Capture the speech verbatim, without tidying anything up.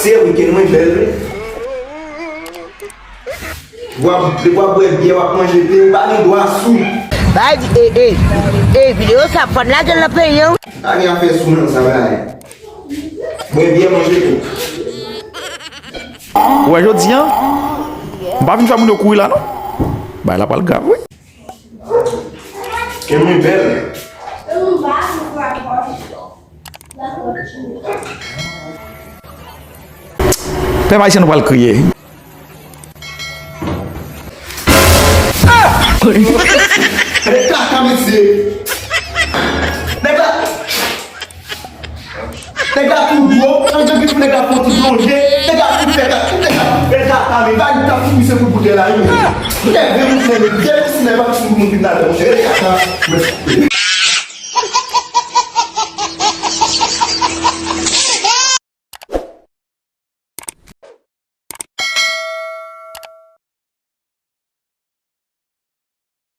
Se weekend mwen bèl wi. W ap, w ap bwè byè, w ap manje pen, ou pa gen dwa sou. Bay di, e, e, e, videyo sa ap fè n lage l nan peyi an. Pa gen afè sou non, sa va ale. Bwè byè, manje pen. Ou wè jodi a, m pa vin fè moun yo kouri la non. Bagay la pral grav wi. Kè mwen bèl. Pèp ayisyen nou pral kriye. Nèg la ka mesye. Nèg la. Nèg la tou dwo, an depi pou nèg la fè yon ti plonje, nèg la tou fè, nèg la tou fè kaka, men pa li t ap fou misye pou boutèy la, wi. Nèg vre moun fè, nèg vre moun fè, nèg pa sou moun vin ladan, monchè, nèg kaka.